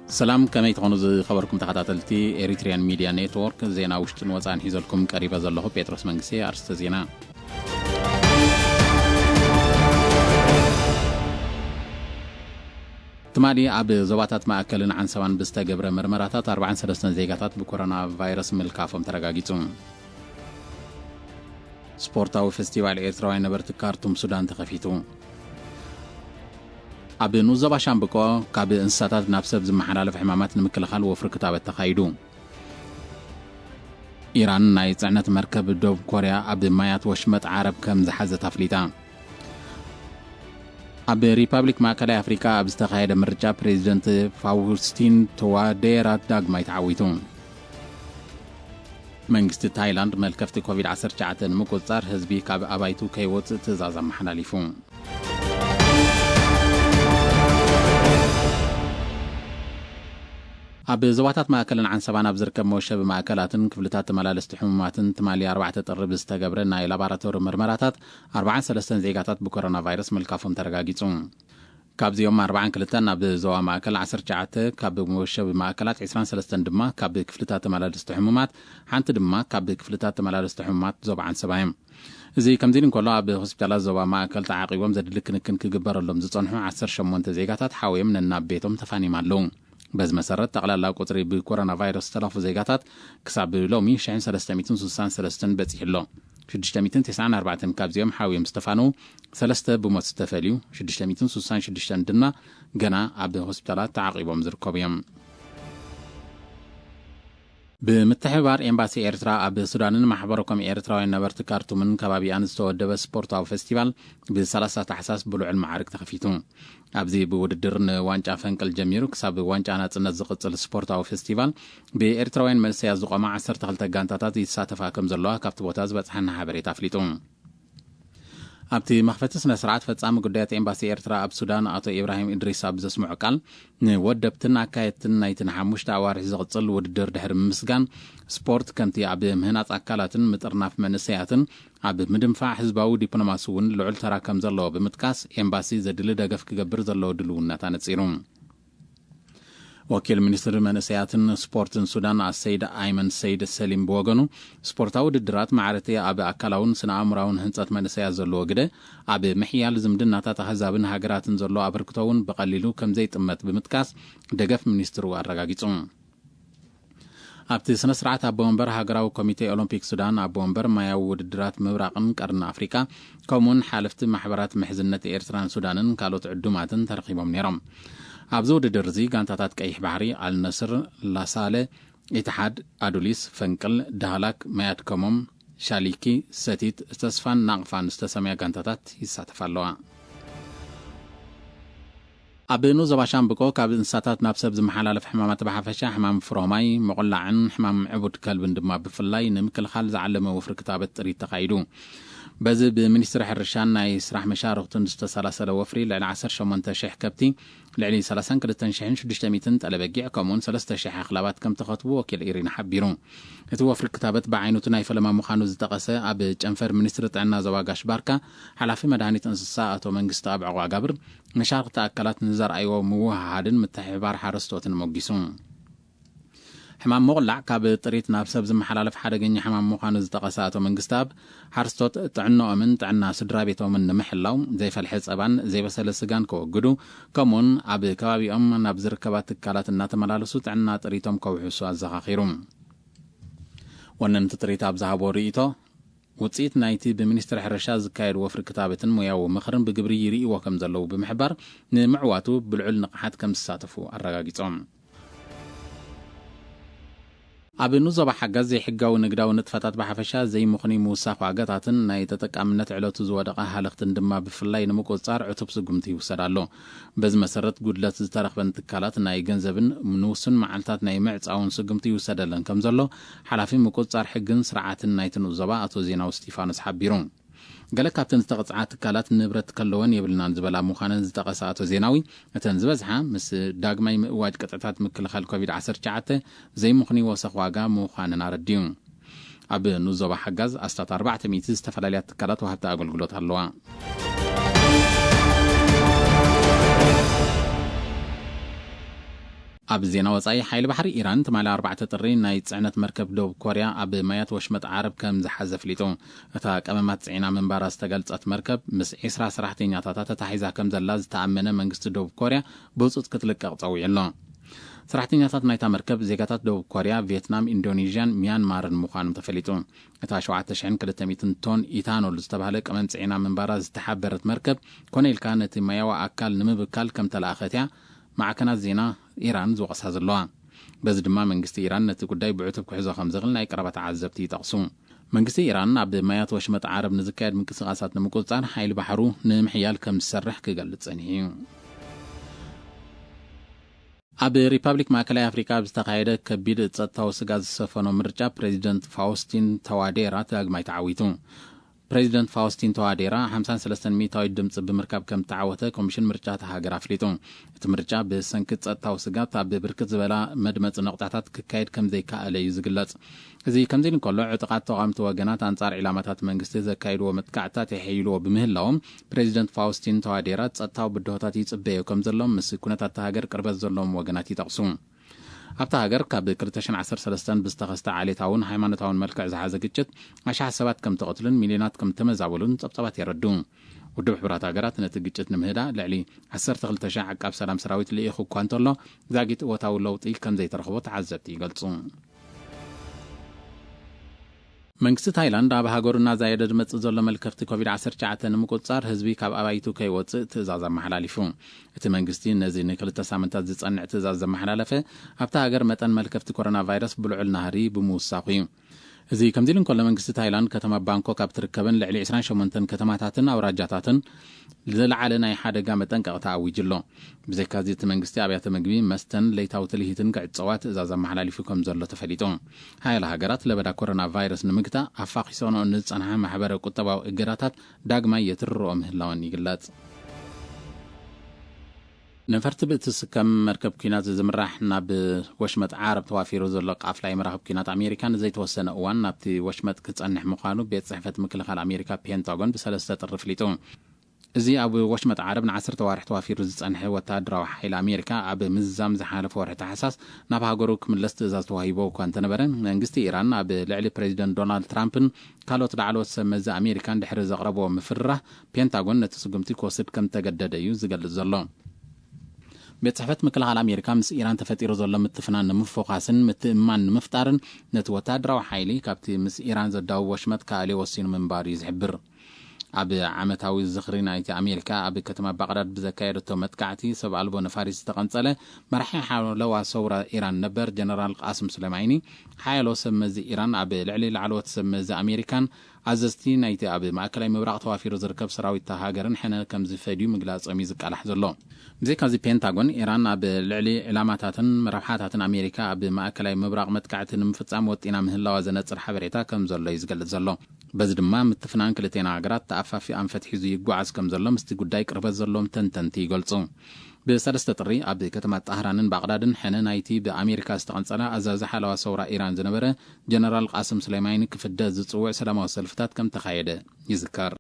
ሰላም፣ ከመይ ትኾኑ ዝኸበርኩም ተኸታተልቲ ኤሪትሪያን ሚድያ ኔትወርክ? ዜና ውሽጥን ወፃእን ሒዘልኩም ቀሪበ ዘለኹ ጴጥሮስ መንግስቴ። ኣርስተ ዜና። ትማሊ ኣብ ዞባታት ማእከልን ዓንሰባን ብዝተገብረ መርመራታት ኣርባዓን ሰለስተን ዜጋታት ብኮሮና ቫይረስ ምልካፎም ተረጋጊጹ። ስፖርታዊ ፌስቲቫል ኤርትራውያን ነበርቲ ካርቱም ሱዳን ተኸፊቱ። ኣብ ንኡስ ዞባ ሻምብቆ ካብ እንስሳታት ናብ ሰብ ዝመሓላለፍ ሕማማት ንምክልኻል ወፍሪ ክታበት ተኻይዱ። ኢራን ናይ ጽዕነት መርከብ ዶብ ኮርያ ኣብ ማያት ወሽመጥ ዓረብ ከም ዝሓዘት ኣፍሊጣ። ኣብ ሪፓብሊክ ማእከላይ ኣፍሪካ ኣብ ዝተኻየደ ምርጫ ፕሬዚደንት ፋውስቲን ቶዋዴራ ዳግማይ ተዓዊቱ። መንግስቲ ታይላንድ መልከፍቲ ኮቪድ ዓሰርተ ትሽዓተ ንምቁጽጻር ህዝቢ ካብ ኣባይቱ ከይወጽእ ትእዛዝ ኣመሓላሊፉ። ኣብ ዞባታት ማእከልን ዓንሰባን ኣብ ዝርከብ መወሸቢ ማእከላትን ክፍልታት ተመላለስቲ ሕሙማትን ትማሊ ኣርባዕተ ጥሪ ብዝተገብረ ናይ ላቦራቶሪ ምርመራታት ኣርባዓን ሰለስተን ዜጋታት ብኮሮና ቫይረስ ምልካፎም ተረጋጊጹ። ካብዚኦም ኣርባዓን ክልተን ኣብ ዞባ ማእከል፣ ዓሰርተ ትሽዓተ ካብ መወሸቢ ማእከላት፣ ዕስራን ሰለስተን ድማ ካብ ክፍልታት ተመላለስቲ ሕሙማት፣ ሓንቲ ድማ ካብ ክፍልታት ተመላለስቲ ሕሙማት ዞባ ዓንሰባ እዮም። እዚ ከምዚ ኢሉ እንከሎ፣ ኣብ ሆስፒታላት ዞባ ማእከል ተዓቂቦም ዘድሊ ክንክን ክግበረሎም ዝጸንሑ ዓሰርተ ሸሞንተ ዜጋታት ሓውዮም ነናብ ቤቶም ተፋንዮም ኣለዉ። በዚ መሰረት፣ ጠቕላላ ቁጽሪ ብኮሮና ቫይረስ ዝተለኽፉ ዜጋታት ክሳብ ሎሚ ሽሕን ሰለስተ ሚእትን ስሳን ሰለስተን በጺሑ ኣሎ። ሽዱሽተ ሚእትን ተስዓን ኣርባዕተን ካብዚኦም ሓውዮም ዝተፋነዉ፣ ሰለስተ ብሞት ዝተፈልዩ፣ ሽዱሽተ ሚእትን ስሳን ሽዱሽተን ድማ ገና ኣብ ሆስፒታላት ተዓቂቦም ዝርከቡ እዮም። ብምትሕብባር ኤምባሲ ኤርትራ ኣብ ሱዳንን ማሕበረኮም ኤርትራውያን ነበርቲ ካርቱምን ከባቢኣን ዝተወደበ ስፖርታዊ ፌስቲቫል ብ ሰላሳ ታሕሳስ ብልዑል መዓርግ ተኸፊቱ። ኣብዚ ብውድድር ንዋንጫ ፈንቅል ጀሚሩ ክሳብ ዋንጫ ናጽነት ዝቕጽል ስፖርታዊ ፌስቲቫል፣ ብኤርትራውያን መንእሰያት ዝቖማ ዓሰርተ ክልተ ጋንታታት ይሳተፋ ከም ዘለዋ ካብቲ ቦታ ዝበጽሓና ሓበሬታ ኣፍሊጡ። ኣብቲ መኽፈቲ ስነ ስርዓት፣ ፈጻሚ ጉዳያት ኤምባሲ ኤርትራ ኣብ ሱዳን ኣቶ ኢብራሂም እድሪስ ኣብ ዘስምዖ ቃል፣ ንወደብትን ኣካየድትን ናይቲ ንሓሙሽተ ኣዋርሕ ዝቕጽል ውድድር ድሕሪ ምምስጋን፣ ስፖርት ከምቲ ኣብ ምህናጽ ኣካላትን ምጥርናፍ መንእሰያትን ኣብ ምድንፋዕ ህዝባዊ ዲፕሎማሲ እውን ልዑል ተራ ከም ዘለዎ ብምጥቃስ፣ ኤምባሲ ዘድሊ ደገፍ ክገብር ዘለዎ ድልውነት ኣነጺሩ። ወኪል ሚኒስትሪ መንእሰያትን ስፖርትን ሱዳን ኣሰይድ ኣይመን ሰይድ ሰሊም ብወገኑ፣ ስፖርታዊ ውድድራት ማዕረቲ ኣብ ኣካላውን ስነ ኣእምራውን ህንጸት መንእሰያት ዘለዎ ግደ፣ ኣብ ምሕያል ዝምድናታት ኣህዛብን ሃገራትን ዘሎ ኣበርክቶ እውን ብቐሊሉ ከም ዘይጥመት ብምጥቃስ፣ ደገፍ ሚኒስትሩ ኣረጋጊጹ። ኣብቲ ስነ ስርዓት፣ ኣቦ መንበር ሃገራዊ ኮሚቴ ኦሎምፒክ ሱዳን፣ ኣቦ መንበር ማያዊ ውድድራት ምብራቕን ቀርኒ ኣፍሪቃ፣ ከምኡውን ሓለፍቲ ማሕበራት ምሕዝነት ኤርትራን ሱዳንን ካልኦት ዕዱማትን ተረኺቦም ነይሮም። ኣብዚ ውድድር እዚ፣ ጋንታታት ቀይሕ ባሕሪ፣ ኣልነስር፣ ላሳለ፣ ኢትሓድ፣ ኣዱሊስ፣ ፈንቅል፣ ዳህላክ፣ ማያድ ከሞም፣ ሻሊኪ፣ ሰቲት፣ ተስፋን ናቕፋን ዝተሰምያ ጋንታታት ይሳተፋ ኣለዋ። ኣብ ንኡስ ዞባ ሻምብቆ ካብ እንስሳታት ናብ ሰብ ዝመሓላለፍ ሕማማት ብሓፈሻ፣ ሕማም ፍሮማይ፣ ምቑላዕን ሕማም ዕቡድ ከልብን ድማ ብፍላይ ንምክልኻል ዝዓለመ ወፍሪ ክታበት ጥሪት ተኻይዱ። በዚ ብሚኒስትሪ ሕርሻን ናይ ስራሕ መሻርኽቱን ዝተሰላሰለ ወፍሪ፣ ልዕሊ ዓሰርተ ሸሞንተ ሽሕ ከብቲ፣ ልዕሊ ሰላሳን ክልተን ሽሕን ሽዱሽተ ሚእትን ጠለበጊዕ፣ ከምኡውን ሰለስተ ሽሕ ኣኽላባት ከም ተኸትቡ ወኪል ኢሪና ሓቢሩ። እቲ ወፍሪ ክታበት ብዓይነቱ ናይ ፈለማ ምዃኑ ዝጠቐሰ ኣብ ጨንፈር ሚኒስትሪ ጥዕና ዞባ ጋሽ ባርካ ሓላፊ መድሃኒት እንስሳ ኣቶ መንግስቲ ኣብ ዕቑ ኣጋብር፣ መሻርኽቲ ኣካላት ንዘርኣይዎ ምውህሃድን ምትሕብባር ሓረስቶትን ሞጊሱ። ሕማም ምቑላዕ ካብ ጥሪት ናብ ሰብ ዝመሓላለፍ ሓደገኛ ሕማም ምዃኑ ዝጠቐሰ ኣቶ መንግስተኣብ፣ ሓረስቶት ጥዕንኦምን ጥዕና ስድራ ቤቶምን ንምሕላው፣ ዘይፈልሐ ጸባን ዘይበሰለ ስጋን ከወግዱ፣ ከምኡውን ኣብ ከባቢኦም ናብ ዝርከባ ትካላት እናተመላለሱ ጥዕና ጥሪቶም ከውሕሱ ኣዘኻኺሩ። ወነንቲ ጥሪት ኣብ ዝሃቦ ርእይቶ፣ ውጽኢት ናይቲ ብሚኒስትሪ ሕርሻ ዝካየድ ወፍሪ ክታበትን ሞያዊ ምኽርን ብግብሪ ይርእይዎ ከም ዘለዉ ብምሕባር፣ ንምዕዋቱ ብልዑል ንቕሓት ከም ዝሳተፉ ኣረጋጊጾም። ኣብ ንኡስ ዞባ ሓጋዝ፣ ዘይሕጋዊ ንግዳዊ ንጥፈታት ብሓፈሻ፣ ዘይምኽኑይ ምውሳኽ ዋጋታትን ናይ ተጠቃምነት ዕለቱ ዝወደቐ ሃለኽትን ድማ ብፍላይ ንምቁጽጻር ዕቱብ ስጉምቲ ይውሰድ ኣሎ። በዚ መሰረት፣ ጉድለት ዝተረኽበን ትካላት ናይ ገንዘብን ንውሱን መዓልታት ናይ ምዕጻውን ስጉምቲ ይውሰደለን ከም ዘሎ፣ ሓላፊ ምቁጽጻር ሕግን ስርዓትን ናይቲ ንኡስ ዞባ ኣቶ ዜናዊ እስጢፋኖስ ሓቢሩ። ገለ ካብተን ዝተቐጽዓ ትካላት ንብረት ከለወን የብልናን ዝበላ ምዃነን ዝጠቐሰ ኣቶ ዜናዊ፣ እተን ዝበዝሓ ምስ ዳግማይ ምእዋጅ ቅጥዕታት ምክልኻል ኮቪድ ዓሰርተ ትሽዓተ ዘይምኽኑይ ወሰኽ ዋጋ ምዃነን ኣረዲኡ። ኣብ ንኡስ ዞባ ሓጋዝ ኣስታት ኣርባዕተ ሚእቲ ዝተፈላለያ ትካላት ወሃብቲ ኣገልግሎት ኣለዋ። ኣብ ዜና ወጻኢ፣ ሓይሊ ባሕሪ ኢራን ትማሊ ኣርባዕተ ጥሪ ናይ ጽዕነት መርከብ ደቡብ ኮርያ ኣብ ማያት ወሽመጥ ዓረብ ከም ዝሓዘ ኣፍሊጡ። እታ ቀመማት ጽዒና ምንባራ ዝተገልጸት መርከብ ምስ ዒስራ ሰራሕተኛታታ ተታሒዛ ከም ዘላ ዝተኣመነ መንግስቲ ደቡብ ኮርያ ብህጹጽ ክትልቀቕ ጸዊዑ ኣሎ። ሰራሕተኛታት ናይታ መርከብ ዜጋታት ደቡብ ኮርያ፣ ቪየትናም፣ ኢንዶኔዥያን ሚያንማርን ምዃኖም ተፈሊጡ። እታ ሸውዓተ ሽሕን ክልተ ሚእትን ቶን ኢታኖል ዝተባህለ ቀመም ጽዒና ምንባራ ዝተሓበረት መርከብ፣ ኮነ ኢልካ ነቲ ማያዊ ኣካል ንምብካል ከም ተላእኸት እያ ማዕከናት ዜና ኢራን ዝወቕሳ ዘለዋ። በዚ ድማ መንግስቲ ኢራን ነቲ ጉዳይ ብዕቱብ ክሕዞ ከም ዝኽእል ናይ ቀረባ ተዓዘብቲ ይጠቕሱ። መንግስቲ ኢራን ኣብ ማያት ወሽመጥ ዓረብ ንዝካየድ ምንቅስቓሳት ንምቁጽጻር ሓይሊ ባሕሩ ንምሕያል ከም ዝሰርሕ ክገልጽ ጸኒሑ እዩ። ኣብ ሪፓብሊክ ማእከላይ ኣፍሪካ ኣብ ዝተኻየደ ከቢድ ጸጥታዊ ስጋት ዝሰፈኖ ምርጫ፣ ፕሬዚደንት ፋውስቲን ተዋዴራ ዳግማይ ተዓዊቱ። ፕሬዚደንት ፋውስቲን ተዋዴራ ሓምሳን ሰለስተን ሚእታዊት ድምፂ ብምርካብ ከም ተዓወተ ኮሚሽን ምርጫ እታ ሃገር ኣፍሊጡ። እቲ ምርጫ ብሰንኪ ጸጥታዊ ስጋት ኣብ ብርክት ዝበላ መድመፂ ነቑጣታት ክካየድ ከም ዘይከኣለ እዩ ዝግለጽ። እዚ ከምዚ ኢሉ እንከሎ፣ ዕጡቓት ተቓወምቲ ወገናት ኣንጻር ዒላማታት መንግስቲ ዘካይድዎ መጥቃዕትታት የሐይልዎ ብምህላዎም፣ ፕሬዚደንት ፋውስቲን ተዋዴራ ጸጥታዊ ብድሆታት ይጽበዮ ከም ዘሎ ምስ ኩነታት እታ ሃገር ቅርበት ዘለዎም ወገናት ይጠቕሱ። ኣብታ ሃገር ካብ ክልተ ሽሕን ዓሰርተ ሰለስተን ብዝተኸስተ ዓሌታውን ሃይማኖታውን መልክዕ ዝሓዘ ግጭት ኣሽሓት ሰባት ከም ተቐትሉን ሚልዮናት ከም ተመዛበሉን ጸብጻባት የረድኡ። ውድብ ሕቡራት ሃገራት ነቲ ግጭት ንምህዳእ ልዕሊ ዓሰርተ ክልተ ሽሕ ዓቃብ ሰላም ሰራዊት ልኢኹ እኳ እንተሎ፣ ዛጊት እወታዊ ለውጢ ከም ዘይተረኽቦ ተዓዘብቲ ይገልጹ። መንግስቲ ታይላንድ ኣብ ሃገሩ እናዛየደ ዝመጽእ ዘሎ መልከፍቲ ኮቪድ ዓሰርተ ትሽዓተ ንምቁጽጻር ህዝቢ ካብ ኣባይቱ ከይወጽእ ትእዛዝ ኣመሓላሊፉ። እቲ መንግስቲ ነዚ ንክልተ ሳምንታት ዝጸንዕ ትእዛዝ ዘመሓላለፈ፣ ኣብታ ሃገር መጠን መልከፍቲ ኮሮና ቫይረስ ብልዑል ናህሪ ብምውሳኹ እዩ። እዚ ከምዚ ኢሉ እንከሎ፣ መንግስቲ ታይላንድ ከተማ ባንኮክ ኣብ ትርከበን ልዕሊ ዕስራን ሸሞንተን ከተማታትን ኣውራጃታትን ዝለዓለ ናይ ሓደጋ መጠንቀቕታ ኣዊጁ ኣሎ። ብዘይካዚ፣ እቲ መንግስቲ ኣብያተ ምግቢ፣ መስተን ለይታዊ ትልሂትን ክዕጸዋ ትእዛዝ ኣመሓላሊፉ ከም ዘሎ ተፈሊጡ። ሓያለ ሃገራት ለበዳ ኮሮና ቫይረስ ንምግታእ ኣፋኺሶንኦ ንዝጸንሓ ማሕበረ ቁጠባዊ እገዳታት ዳግማይ የትርርኦ ምህላወን ይግለጽ። ነፈርቲ ብእትስከም መርከብ ኲናት ዝምራሕ ናብ ወሽመጥ ዓረብ ተዋፊሩ ዘሎ ቃፍላይ መራኽብ ኲናት ኣሜሪካ ንዘይተወሰነ እዋን ናብቲ ወሽመጥ ክጸንሕ ምዃኑ ቤት ጽሕፈት ምክልኻል ኣሜሪካ ፔንታጎን ብሰለስተ ጥሪ ኣፍሊጡ። እዚ ኣብ ወሽመጥ ዓረብ ንዓሰርተ ኣዋርሕ ተዋፊሩ ዝጸንሐ ወተሃደራዊ ሓይሊ ኣሜሪካ፣ ኣብ ምዝዛም ዝሓለፈ ወርሒ ታሕሳስ ናብ ሃገሩ ክምለስ ትእዛዝ ተዋሂቦ እኳ እንተነበረ፣ መንግስቲ ኢራን ኣብ ልዕሊ ፕሬዚደንት ዶናልድ ትራምፕን ካልኦት ላዕለዎት ሰብ መዚ ኣሜሪካን ድሕሪ ዘቕረብዎ ምፍርራህ፣ ፔንታጎን ነቲ ስጉምቲ ክወስድ ከም ተገደደ እዩ ዝገልጽ ዘሎ። ቤት ጽሕፈት ምክልኻል ኣሜሪካ፣ ምስ ኢራን ተፈጢሩ ዘሎ ምትፍናን ንምፍዃስን ምትእምማን ንምፍጣርን፣ ነቲ ወተሃደራዊ ሓይሊ ካብቲ ምስ ኢራን ዘዳውብ ወሽመጥ ክኣልዮ ወሲኑ ምንባሩ እዩ ዝሕብር። ኣብ ዓመታዊ ዝኽሪ ናይቲ ኣሜሪካ ኣብ ከተማ ባቕዳድ ብዘካየደቶ መጥቃዕቲ ሰብ ኣልቦ ነፋሪት ዝተቐንጸለ መራሒ ሓለዋ ሰውራ ኢራን ነበር ጀነራል ቃስም ሱሌማኒ፣ ሓያሎ ሰብ መዚ ኢራን ኣብ ልዕሊ ላዕለዎት ሰብ መዚ ኣሜሪካን ኣዘዝቲ ናይቲ ኣብ ማእከላይ ምብራቕ ተዋፊሩ ዝርከብ ሰራዊት እታ ሃገርን ሕነ ከም ዝፈድዩ ምግላጾም እዩ ዝቃላሕ ዘሎ። ብዘይካዚ፣ ፔንታጎን፣ ኢራን ኣብ ልዕሊ ዕላማታትን ረብሓታትን ኣሜሪካ ኣብ ማእከላይ ምብራቕ መጥቃዕቲ ንምፍጻም ወጢና ምህላዋ ዘነጽር ሓበሬታ ከም ዘሎ እዩ ዝገልጽ ዘሎ። በዚ ድማ፣ ምትፍናን ክልቴና ሃገራት ተኣፋፊ ኣንፈት ሒዙ ይጓዓዝ ከም ዘሎ ምስቲ ጉዳይ ቅርበት ዘለዎም ተንተንቲ ይገልጹ። ብሰለስተ ጥሪ፣ ኣብ ከተማ ጣህራንን ባቕዳድን ሕነ ናይቲ ብኣሜሪካ ዝተቐንጸለ ኣዛዚ ሓለዋ ሰውራ ኢራን ዝነበረ ጀነራል ቃስም ሱሌማኒ ክፍደ ዝጽውዕ ሰላማዊ ሰልፍታት ከም ተኻየደ ይዝከር።